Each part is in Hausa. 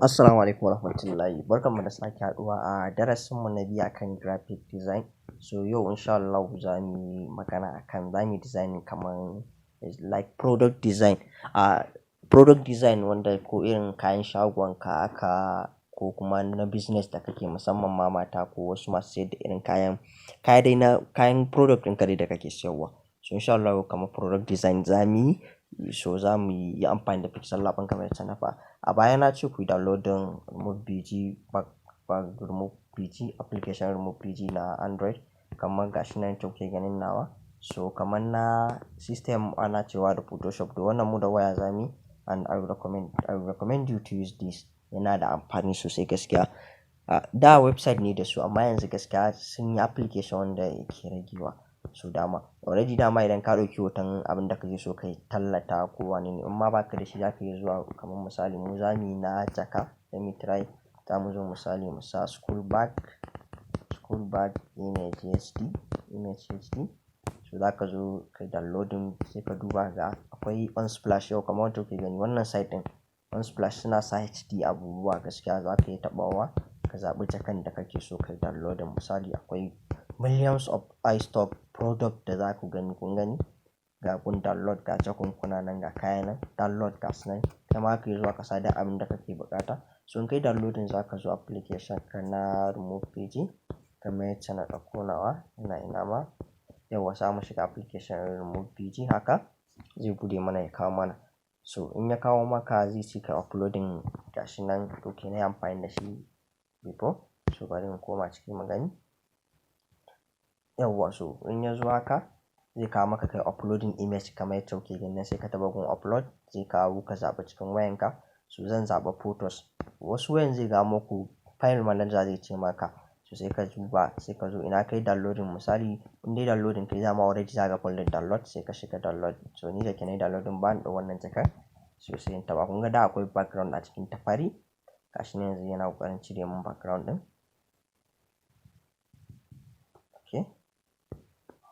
Assalamu alaikum warahmatullahi. Barkanmu da sake haɗuwa a darasinmu na biyu akan graphic design. So yau insha Allahu za mu yi magana akan za mu yi designing kaman like product design. Product design wanda ko irin kayan shagonka haka ko kuma na business da kake, musamman ma mata ko wasu masu sayar da irin kayan, kaya dai na kayan product ɗinka dai da kake siyarwa. So insha Allahu kamar product design za mu yi, so za mu yi amfani da Pixel Lab ɗin kamar yacce na faɗa. A baya na ce ku yi downloading Remove BG, Remove BG application, Remove BG na Android, kamar gashi nan yacce kuke ganin nawa. So kamar na system ana cewa da Photoshop, to wannan mu da waya za mu yi, and I will recommend you to use this. Yana da amfani sosai gaskiya. Da website ne da su, amma yanzu gaskiya sun yi application wanda yake ragewa su dama. Already dama idan ka ɗauki hoton abin da kake so ka yi tallata ko wane ne, in ma ba ka da shi, za ka iya zuwa. Kamar misali mu za mu yi na jaka, let me try. Za mu zo misali mu sa school bag, school bag image HD, image HD. So za ka zo ka yi downloading, sai ka duba ga akwai Unsplash yau kamar wanda kuke gani wannan site ɗin Unsplash, suna sa HD abubuwa gaskiya. Za ka iya taɓawa ka zaɓi jakan da kake so ka yi downloading. Misali akwai millions of iStock product da za ku gani, kun gani ga gun download, ga jakunkuna nan, ga kaya nan download, ga su nan. Kai ma zaka iya zuwa ka sa duk abin da kake buƙata. So in kai downloading, za ka zo application ka na Remove BG kamar yacce na ɗauko nawa, ina ina ma. Yauwa, za mu shiga application Remove BG haka, zai buɗe mana ya kawo mana. So in ya kawo maka, zai ce ka uploading, gashi nan. Okay, na yi amfani da shi before. So bari in koma ciki mu gani. Yauwa, so in ya zo haka, zai kawo maka kai uploading image kamar yacce kuke gani nan. Sai ka taɓa gun upload, zai kawo ka zaɓi cikin wayanka. So zan zaɓa photos. Wasu wayan zai kawo muku file manager, zai ce maka. So sai ka duba, sai ka zo ina kai downloading. Misali in dai downloading kai, dama already za ka ga folder download, sai ka shiga download. So ni da ke nayi downloading, bani da wannan jakar. So sai in taɓa. Kun ga da akwai background a cikin ta fari. Gashi nan yanzu yana ƙoƙarin cire mun background ɗin. Okay.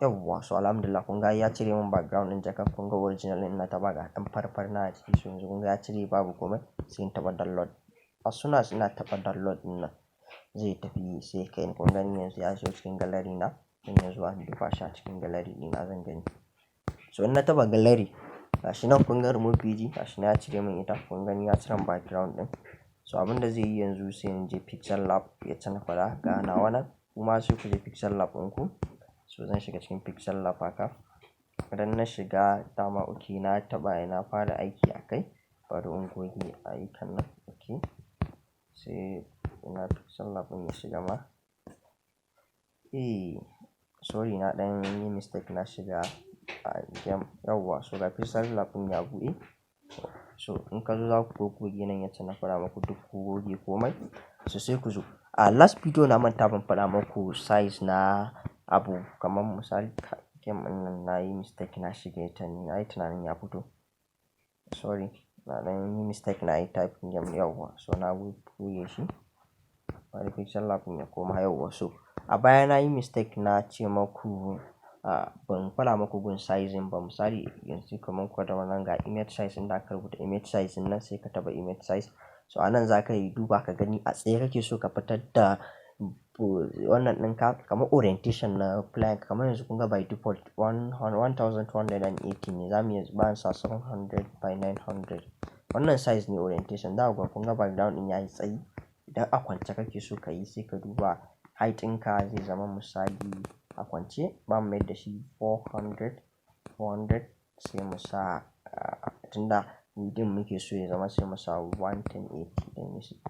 Yauwa, so alhamdulillah, kun ga ya cire mun background ɗin jakar. Kun ga original ɗin, ina taɓa, ga ɗan fari na a ciki. So yanzu kun ga ya cire, babu komai. Sai in taɓa download. As soon as ina taɓa download ɗin nan, zai tafi sai kai. Kun gani, yanzu ya zo cikin gallery na. Zan iya zuwa in duba shi a cikin gallery ɗina, zan gani. So in na taɓa gallery, gashi nan, kun ga Remove BG, gashi nan ya cire mun ita. Kun gani, ya cire background ɗin. So abin da zai yi yanzu, sai in je Pixel Lab yacce na faɗa, ga nawa nan. Kuma sai ku je Pixel Lab ɗinku. So zan shiga cikin Pixel Lab haka. Idan na shiga dama, okay, na taɓa, na fara aiki a kai. Bari in goge ayyukan nan. Okay. Sai ina Pixel Lab ɗin ya shiga ma. Eh, sorry, na ɗan yi mistake, na shiga a game. Yauwa, so ga Pixel Lab ɗin ya buɗe. So in ka zo, za ku goggoge nan yacce na faɗa muku, duk ku goge komai. So sai ku zo. A last video na manta ban faɗa muku size na abu, kamar misali game ɗin nan na yi mistake na shiga ita ne, na yi tunanin ya fito. Sorry, na ɗan yi mistake, na yi typing game. Yauwa. So na goge shi. Bari Pixel Lab ɗin ya koma. Yauwa, so a baya na yi mistake, na ce maku ban faɗa muku gun sizing ba. Misali yanzu kamar ku da wannan, ga image size inda aka rubuta image size nan, sai ka taɓa image size. So a nan za ka yi duba ka gani a tsaye kake so ka fitar da wannan ɗinka, kamar orientation na plan. Kamar yanzu kun ga by default 1280 ne. Za mu iya ba sa 700 by 900. Wannan size ne orientation. Za ku ga, kun ga background ɗin yayi tsayi. Idan a kwance kake so ka yi, sai ka duba height ɗinka zai zama, misali a kwance, ba mu mayar da shi 400, 400, sai mu sa, tunda width muke so ya zama, sai mu sa 1080.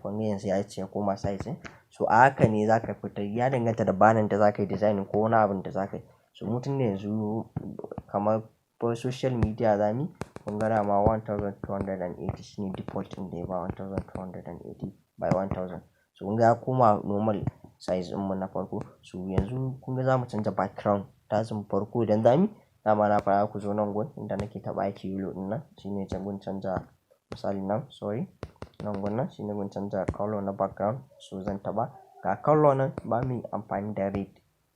Kun ga yanzu ya ce ya koma size ɗin. So a haka ne za ka fitar, ya danganta da banner da za ka yi designing ko wani abun da za ka yi. So mu tunda yanzu kamar for social media zamuyi, kun ga dama 1280 shine default ɗin da ya ba, 1280 by 1000. So kun ga ya koma normal size ɗinmu na farko. So yanzu kun ga za mu canza background tazin farko. Idan zamuyi, dama na faɗa, ku zo nan gun inda nake taɓa yake yellow ɗin nan, shine can gun canza, misali nan, sorry, nan gun nan shine gun canza color na background. So zan taɓa, ga color nan, ba mu yi amfani da red.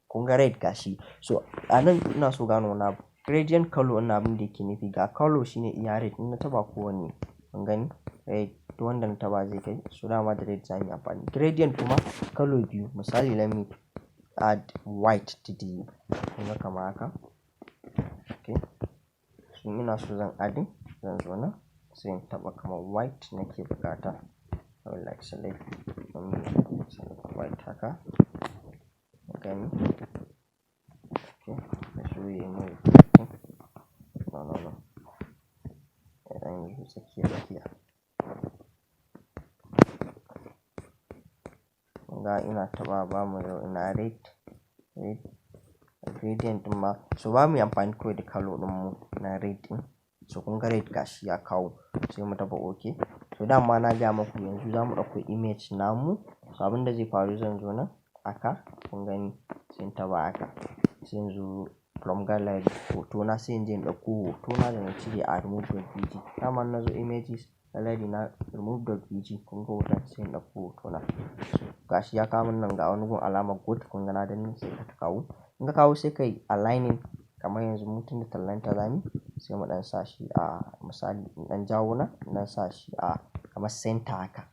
Kun ga red, gashi. So a nan ina so gano wani abu. Gradient color, wannan abin da yake nufi, ga color shine iya red. In na taɓa kowanne, kun gani, Red, duk wanda na taɓa zai kai. So dama da red za muyi amfani. Gradient kuma kala biyu. Misali, let me add white to the, kunga kamar haka. Okay. So ina so zan adding, zan zo nan sai in taɓa kamar white nake buƙata. I will like select, let me select white haka. Gani. Okay. Let's really move. No, no, no. Idan yi tsakiya tsakiya. Kunga ina taɓa ba mu yau ina red, red gradient ɗin ma. So ba muyi amfani kawai da colour ɗin mu na red ɗin. So kun ga red gashi ya kawo, sai mu taɓa okay. So dama na gaya maku yanzu za mu ɗauko image namu. So abin da zai faru, zan zo nan haka, kun gani, sai in taɓa haka. Sai in zo from gallery hoto na, sai in je in ɗauko hoto na da na cire a remove.bg. Dama in na zo images gallery na remove.bg, kun ga hoton, sai in ɗauko hoto na. So gashi ya kawo min nan, ga wani gun alamar good, kun ga na danne, sai ka kawo. In ka kawo, sai ka yi aligning, kamar yanzu mutum da tallanta zamuyi, sai mu ɗan sa shi a misali in ɗan jawo nan, in ɗan sa shi a kamar center haka.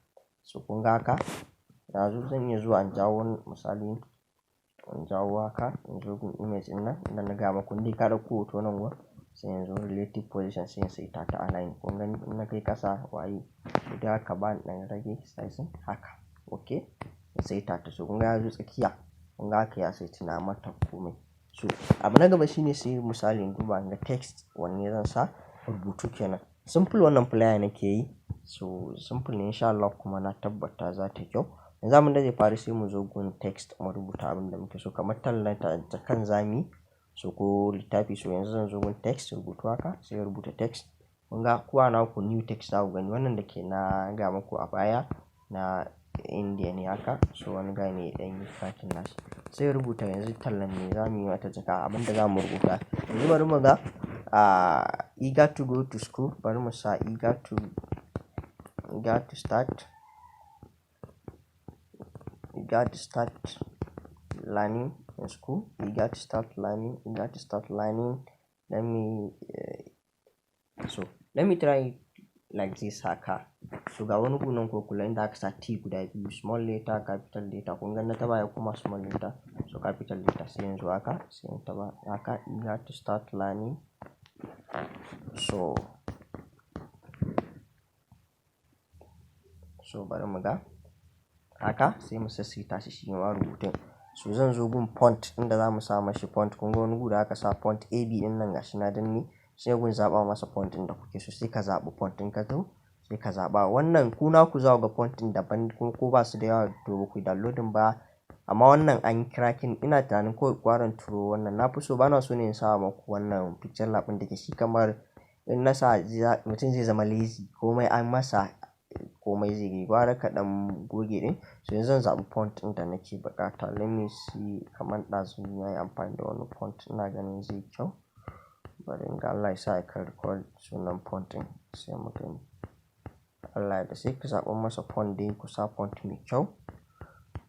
So kun ga haka yanzu zan iya zuwa in jawo, misali in jawo haka, in zo gun image ɗin nan inda na gaya maku, in dai ka ɗauko hoto nan gun, sai in zo relative position, sai in saita ta align. Kun gani, in na kai ƙasa waye idan haka ba ni ɗan rage size haka. Okay, in saita ta. So kun ga ya zo tsakiya, kun ga haka ya saita na mata komai. So abu na gaba shine sai misali in duba in ga text wanne zan sa, rubutu kenan. Simple, wannan flyer nake yi. So simple ne, insha Allah kuma na tabbata za ta yi kyau. Yanzu abin da zai faru, sai mu zo gun text mu rubuta abin da muke so, kamar tallata jakan zamuyi, so ko littafi. So yanzu zan zo gun text, rubutu haka, sai in rubuta text. Kun ga ko a naku new text za ku gani wannan da ke na gaya muku a baya na India ne haka. So wani guy ne ya ɗan yi cracking nashi. Sai rubuta yanzu tallan ne za muyi mata jaka, abin da za mu rubuta. Yanzu bari mu ga, eager to go to school, bari mu sa eager to start, eager to start learning in school, eager to start learning, eager to start learning. Let me so let me try like this haka. So ga wani gu nan ko kula inda aka sa T guda biyu, small letter, capital letter. Kun ga na taɓa ya koma small letter, so capital letter. Sai yanzu haka, sai in taɓa haka, eager to start learning. So bari mu ga haka, sai mu sassaita shi shima rubutun. So zan zo gun font inda za mu sa mashi font. Kun ga wani gu da aka sa font AB ɗin nan, gashi na danne, sai gun zaɓa masa font ɗin da kuke so, sai ka zaɓi font ɗin ka zo, sai ka zaɓa wannan. Ku naku za ku ga font ɗin daban ko ba su da yawa, to ba kuyi downloading ba. Amma wannan an yi cracking, ina tunanin kawai gwara in turo wannan. Na fi so, bana so ne in sa maku wannan picture lab ɗin da ke shi, kamar in na sa mutum zai zama lazy, komai an masa komai zai yi, gwara ka ɗan goge ɗin. So yanzu zan zaɓi font ɗin da nake buƙata. Let me see, kamar ɗazu na yi amfani da wani font, ina ganin zai yi kyau. Bari in ga, Allah ya sa I can recall sunan font ɗin, sai mu gani. Allah ya yarda, sai ku zaɓan masa font dai, ku sa font mai kyau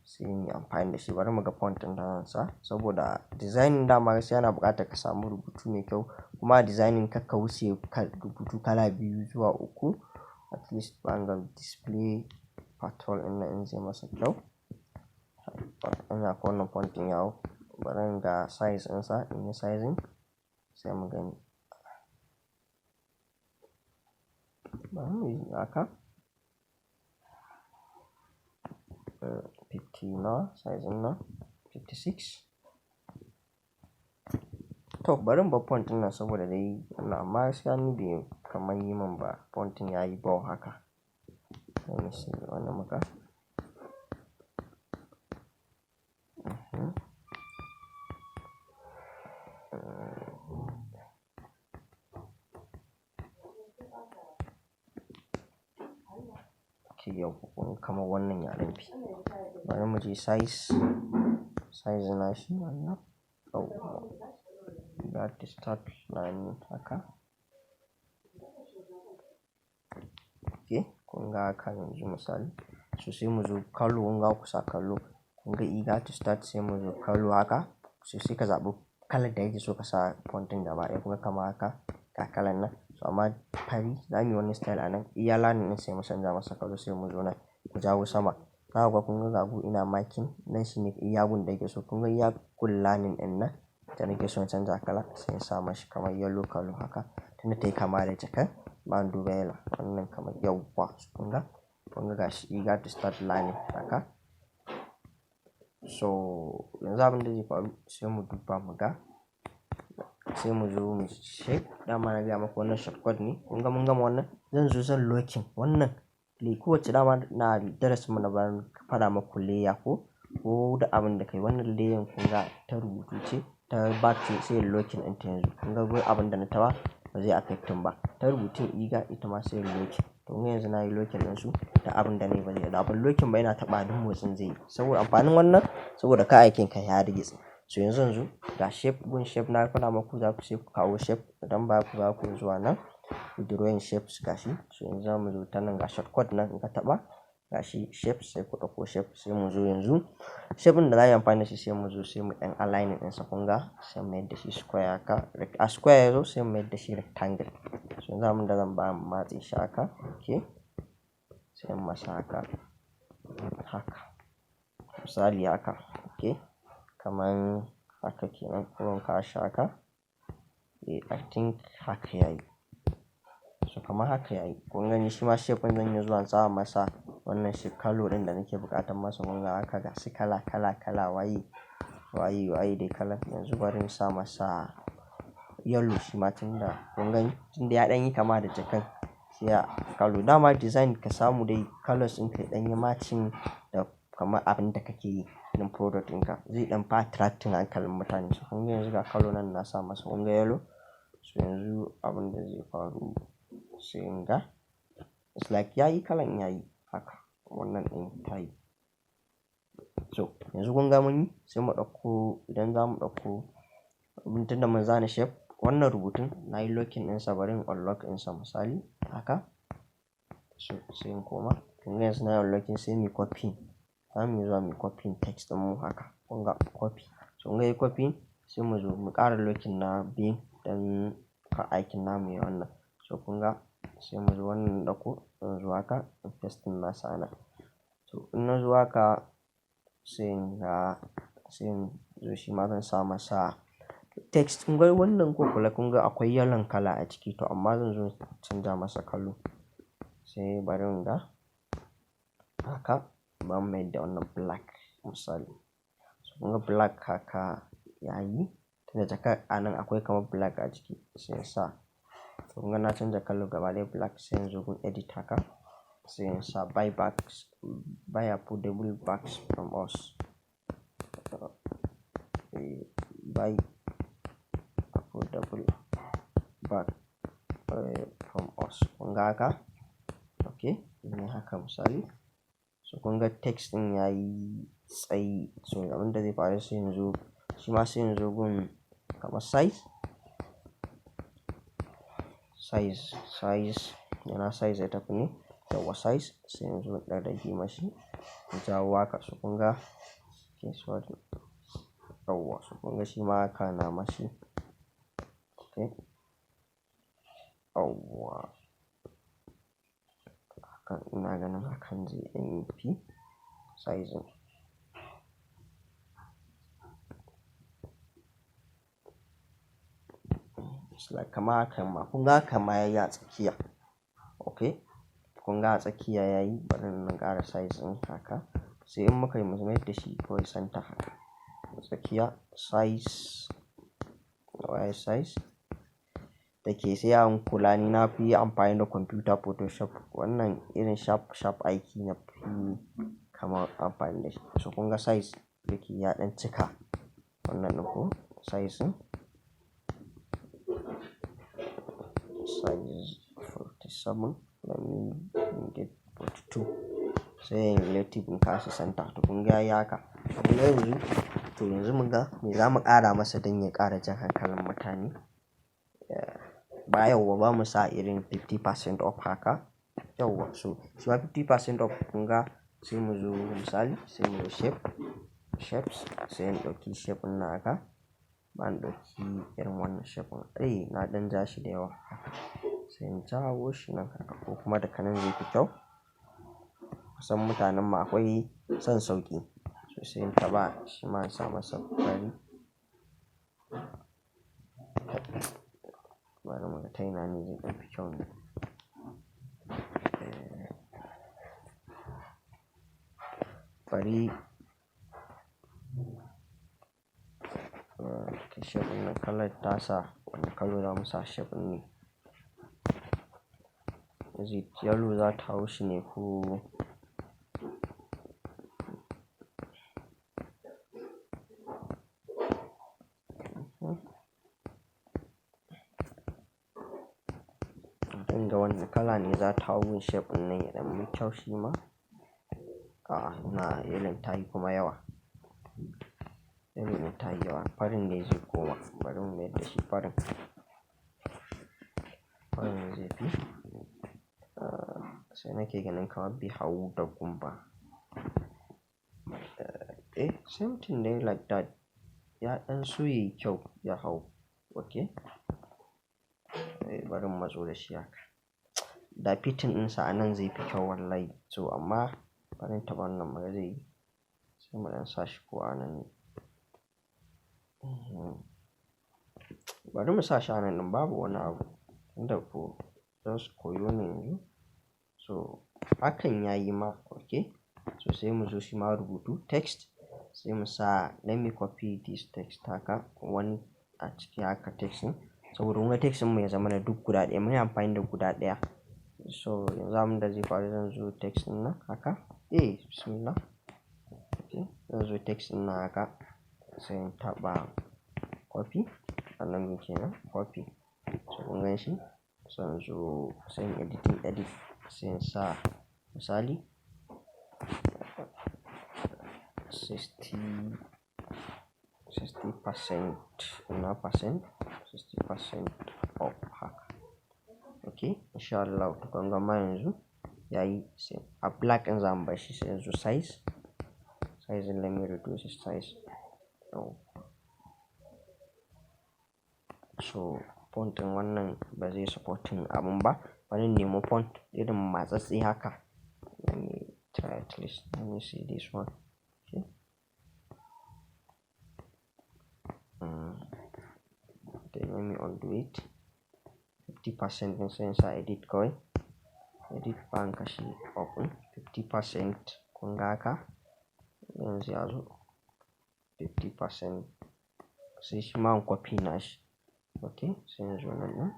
sai muyi amfani da shi. Bari mu ga font ɗin da zan sa, saboda designing dama gaskiya yana buƙatar ka samu rubutu mai kyau, kuma designing kar ka wuce rubutu kala biyu zuwa uku. At least ban ga display patrol ɗin nan in zai masa kyau. Ina ko wannan font ɗin ya hau. Bari in ga size ɗinsa, in yi sizing sai mu gani. Bari muyi haka. 50 nawa size ɗin nan? 56. To bari in bar font ɗin nan saboda dai wannan, amma gaskiya ni bai kamar yi min ba, font ɗin yayi bold haka. Let me see wannan muka. Okay, yau kamar wannan ya ɗan fi. Bari mu je size, size nashi wannan. Oh, got to start learning haka. Okay, kun ga haka yanzu misali. So sai mu zo colour, kun ga ku sa colour. Kun ga eager to start, sai mu zo colour haka. So sai ka zaɓi kalar da kake so ka sa font ɗin gaba ɗaya. Kun ga kamar haka, ga kalan nan. So amma fari za muyi wani style a nan. Iya learning ɗin sai mu canza masa colour sai mu zo nan ku jawo sama. Za ku ga kun ga gu ina marking nan shine iya gun da yake so. Kun ga iya gun learning ɗin nan da nake so in canza kala sai in sa mashi kamar yellow colour haka. Tunda tayi kama da jakar. Ba ni duba yellow wannan kamar yauwa. Kun ga? Kun ga gashi eager to start learning haka. So yanzu abin da zai faru sai mu duba mu ga. Sai mu zo mu shape. Dama na gaya maku wannan shortcut ne. Kun ga mun gama wannan. Zan zo zan locking wannan. Kowacce dama na darasin mu na baya mun faɗa maku layer ko, ko da abin da kai wannan layer kun ga ta rubutu ce ta bag ce sai locking ɗinta yanzu. Kun ga duk abin da na taɓa ba zai affecting ba. Ta rubutun eager ita ma sai locking. To kun ga yanzu nayi locking ɗinsu da abin da nayi ba zai da abin locking ba yana taɓa duk motsin zai yi. Saboda amfanin wannan saboda kar aikin ka ya hargitse. So yanzu zan zo ga shape gun shape na faɗa maku za ku sai ku kawo shape idan ba ku za ku zuwa nan drawing shapes gashi. So yanzu zamu zo ta nan ga shortcut nan in ka taɓa gashi shapes sai ku ɗauko shape sai mu zo yanzu shape ɗin da za a yi amfani da shi sai mu zo sai mu ɗan aligning ɗinsa kun ga sai mu mayar da shi square haka. A square yazo sai mu mayar da shi rectangle. So yanzu abin da zan ba mu matse shi haka, okay. Sai in masa haka, haka. Misali haka, okay. Kaman haka kenan ko in kawo shi haka. Eh, I think haka yayi. So kamar haka yayi. Kun gani shi ma shape ɗin zan iya zuwa in sa masa wannan shi colour ɗin da nake buƙatan masa. Kun ga haka gashi kala, kala, kala waye, waye, waye dai kalan. Yanzu bari in sa masa yellow shi ma tunda kun gani tunda ya ɗan yi kama da jakan. Sai a colour. Dama design ka samu dai colours ɗin ka ɗan yi matching da kamar abin da kake yi ɗin product ɗinka. Zai ɗan fi attracting hankalin mutane. So kun ga yanzu ga colour nan na sa masa kun ga yellow. So yanzu abin da zai faru sai in ga it's like yayi kalan yayi haka wannan ɗin tayi. So yanzu kun ga mun yi sai mu ɗauko idan za mu ɗauko tunda mun zana shape wannan rubutun nayi locking ɗinsa bari in unlock ɗinsa misali haka. So sai in koma. Kun ga yanzu nayi unlocking sai muyi copy. Za mu iya zuwa muyi copy text ɗin mu haka. Kun ga copy. So kun ga yayi copy sai mu zo mu ƙara locking na biyun don kar aikin namu yayi wannan. So kun ga sai mu zo wannan ɗauko in zo haka in pasting nasa a nan. So in na zo haka sai in ga sai in zo shi ma zan sa masa text. Kun ga wannan ko kula kun ga akwai yellow kala a ciki to amma zan zo in canza masa colour. Sai bari in ga haka ba mu mayar da wannan black misali. So kun ga black haka yayi tunda jakar a nan akwai kamar black a ciki sai in sa. To kun ga na canza colour gaba ɗaya black sai in zo gun edit haka sai in sa buy bags, buy affordable bags from us. Buy affordable bag from us. Kun ga haka? Okay, in haka misali. So kun ga text ɗin yayi tsayi. So abin da zai faru sai in zo shi ma sai in zo gun kamar size, size, size ina size ya tafi ne? Yauwa size sai in zo in ɗan rage mashi in jawo haka. So kun ga okay sorry. Yauwa so kun ga shi ma haka na mashi. Okay. Yauwa. Haka ina ganin hakan zai ɗan fi size ɗin. It's like kamar hakan ma kun ga haka ma yayi a tsakiya. Okay. Kun ga a tsakiya yayi bari in ƙara size ɗin haka. Sai in muka yi mu mayar da shi kawai center haka. Tsakiya size, waye size? Da ke sai an kula ni na fi amfani da kwamfuta Photoshop. Wannan irin sharp, sharp aiki na fi kamar amfani da shi. So kun ga size yake ya ɗan cika wannan ɗin ko size ɗin. Size 47 let me get 42. Sai in relative in kawo shi center. To kun ga yayi haka. Kun ga yanzu to yanzu mun ga me za mu ƙara masa don ya ƙara jan hankalin mutane. Ba yauwa ba mu sa irin 50% off haka. Yauwa so shi ma 50% off kun ga sai mu zo misali sai mu zo shape, shapes sai in ɗauki shape ɗin nan haka. Ba in ɗauki irin wannan shape ɗin. Eh na ɗan ja shi da yawa haka. Sai in jawo shi nan haka ko kuma daga nan zai fi kyau. Kusan mutanen mu akwai son sauƙi. So sai in taɓa shi ma in sa masa fari. Bari muga ta ina ne zai ɗan fi kyau ne. Eh. Fari. Okay, shape ɗin kalar tasa wane kala zamu sa shape ɗin ne? Is it yellow za ta hau shi ne ko? Inda wane kala ne za ta hau shape ɗin nan ya ɗan yi kyau shi ma? A'a, ina yelon ta yi kuma yawa. Yellow ɗin ta yi yawa. Farin ne zai koma. Bari mu mayar da shi farin. Farin zai fi. Sai nake ganin kamar bai hau da gum ba. Eh, same thing dai like that. Ya ɗan so yayi kyau ya hau. Okay. Eh, bari mu matso da shi haka. Da fitting ɗinsa a nan zai fi kyau wallahi. So amma bari in taɓa wannan muga zai yi. Sai mu ɗan sa shi ko a nan ne. Bari mu sa shi a nan ɗin babu wani abu. Inda ko just koyo ne yanzu. So hakan ya yi ma okay. So sai mu zo shi ma rubutu text. Sai mu sa let me copy this text haka wani a ciki haka text ɗin. Saboda kunga text ɗin mu ya zama na duk guda ɗaya. Mun yi amfani da guda ɗaya. So yanzu abin da zai faru zan zo text ɗin nan haka. Eh, bismillah. Okay, zan zo text ɗin nan haka. Sai in taɓa copy. Wannan gun kenan copy. So kun gan shi? Sai in zo sai in editing edit. Sai in sa misali 60%, ina percent, 60% off haka. Okay, in sha Allah to kun ga ma yanzu yayi sai a black ɗin zamu bashi sai yanzu size. Size let me reduce the size. Oh. So font ɗin wannan ba zai supporting abun ba. Bari in nemo font irin matsatsi haka. Let me try at least. Let me see this one. Okay. Okay, let me undo it. 50% ɗin sai in sa edit kawai. Edit ban kashe open. 50% kun ga haka. Yanzu ya zo 50% sai shi ma in copy nashi. Okay, sai in zo nan ɗin.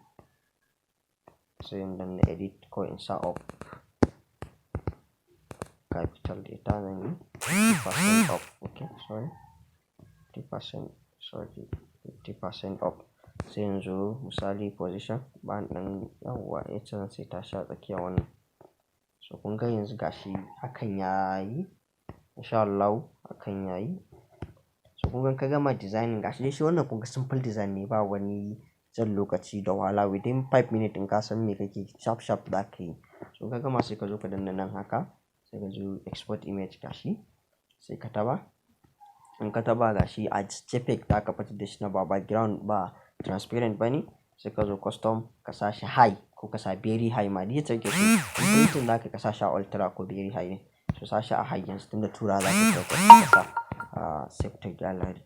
Sai in danna edit ko in sa up. Capital letter zan yi 50% up. Okay, sorry. 50%, sorry, 50% up. Sai in zo misali position ban ɗan yauwa yace zan saita shi a tsakiya wannan. So kun ga yanzu gashi hakan yayi. In sha Allahu hakan yayi. So kun ga ka gama designing gashi dai shi wannan kun ga simple design ne ba wani jan lokaci da wahala. Within 5 minutes in ka san me kake sharp sharp za ka yi. So ka gama sai ka zo ka danna nan haka. Sai ka zo export image gashi. Sai ka taɓa. In ka taɓa gashi a JPEG za ka fitar da shi na ba background ba transparent ba ne. Sai ka zo custom ka sa shi high ko ka sa very high ma. Duk yacce kake so. In printing za ka sa shi a ultra ko very high ne. So sa shi a high yanzu tunda tura za ka kai ka sa save to gallery.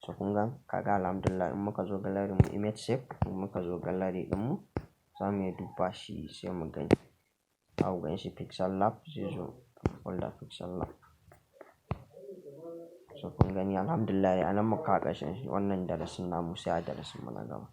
So kun ga kaga alhamdulillah in muka zo gallery mu image save in muka zo gallery ɗin mu za mu iya duba shi sai mu gani. Za ku gan shi Pixel Lab zai zo folder Pixel Lab. So kun gani alhamdulillah a nan muka kawo ƙarshen wannan darasin namu sai a darasin mu na gaba.